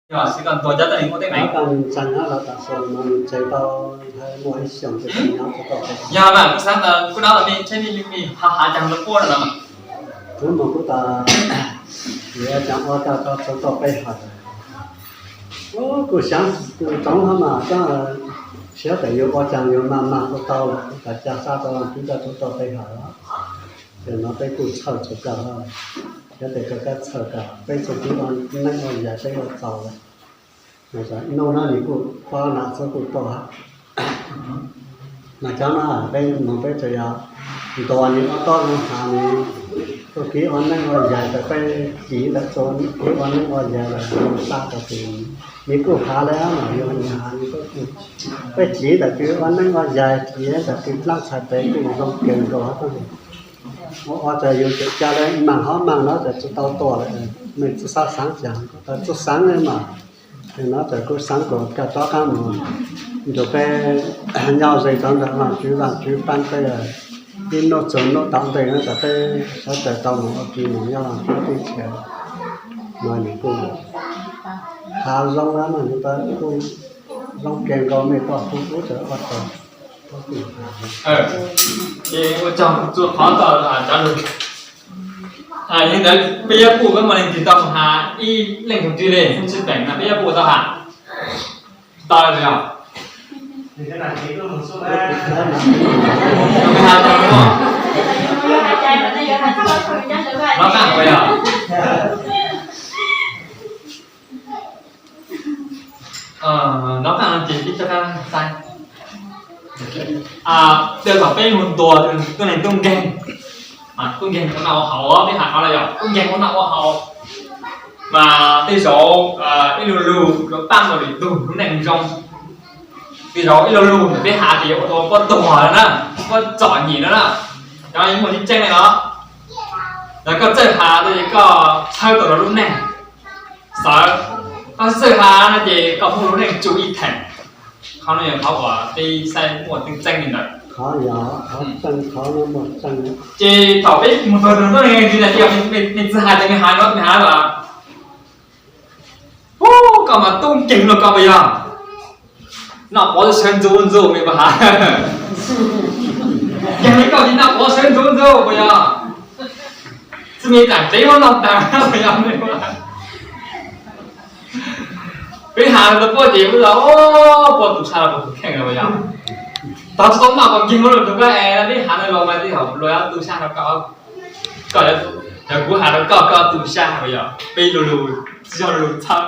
Yog xwb koj ntuas cov tau nws muaj teeb meem. Koj ntseeg los tam sim no nws ntseeg tau muaj ib xyoos ces nyob tau peb xyoos. Yog mas kuv xav tas kuv dab los me tsheb me me hav hav cas los puab no mas. Kuv mus kuv tas yuav ua cas ua tau tau tau peb hav. Kuv xav kuv tsoov no mas koj siab tas yuav ua cas yuav mag mag kuj tau lawm, kuv tas cas xav tau kuv tau tau peb hav. Ces no peb kuj txhawj txhawj kawg, yog tias koj txhawj kawg peb txhua tus ua neej ua yaig peb ua txaus lawm. Ib hnub no nws kuj pab nam txhua kuj tuaj. Mas cov no peb mus peb tseem yog ntuas nws ua tau zoo hav nws, kuj kev ua neej ua yaig tas peb txiv ntawm txhua kev ua neej ua yaig lawm, xav tas nws kuj hav lawm mas yog nws hav nws kuj, peb txiv ntawm kev ua neej ua yaig txiv ntawm kev dlaab txhais tes kuj zoo kawg nkaus. Ua cas yus tseem ca le mag hov mag no ces tsis tau tuaj lawm, mej tsi xav xaav cas, tsis xaav li mas. Ces no ces kuv xaav kom koj rov qab mus nrug peb nyob ze rau ntawm Vaajtswv, Vaajtswv paab peb ib hnub txug hnub tom ntej no ces peb sawv daws tau mus ua ke mus nyob Vaajtswv teb chaws. No nws kuj hav zoo lawm no, nws kuj zoo kawg nkaus, mej toj kuv ub tawm ua tau. Ces ua tsaug txhua qhov tau cov lug. Yog li ntawd peb yuav pum koj mas leej twg tau mus has ib leej twg li, tsis teem na peb yuav pum tau has tau li os. No qab puas yog? No qab no ces peb rov qab saib. Tej zaum peb mus ntuas tuab neeg tub nkeeg, tub nkeeg ua noj ua haus, peb has qhov no yog tub nkeeg ua noj ua haus. Mas tej zaum ib lu lug yuav paab tau lwm tug lub neej zoo. Tej zaum ib lu lug ntawm peb has ces yuav ua tau puab tuag na, puab txom nyem no na. Cov yuav muaj tseeb tseeb li no. Yog koj txawj has ces koj txhawb tau lawv lub neej. Xawv, koj txawj has no ces koj muaj lub neej tsum ib theem. Qhov no yog qhov uas peb saib muaj tseeb tseeb li ntawd. Ces thaum peb mus txog rau tuab neeg ntawd, mej tsi has ces mej has no mej has tas, Ub, koj mas tub nkeeg no koj puas yog? Noj pov sawv ntxuv ntxuv mej puas has? Yog li koj tsis noj pov sawv ntxuv ntxuv puas yog? Tsi muaj tsaam tsev muab noj taag puas yog? Peb has rau puab ces puab los, puab tu sab los puab tus kheej los puas yog? Tog tsi tau noj koj nkeeg muab rau koj es peb has rau los mas tej zaum luag yuav tu sab rau koj. Koj, yog kuv has rau koj, koj tu sab puas yog? Peb lu lug, tsi yog lu lug txhawb.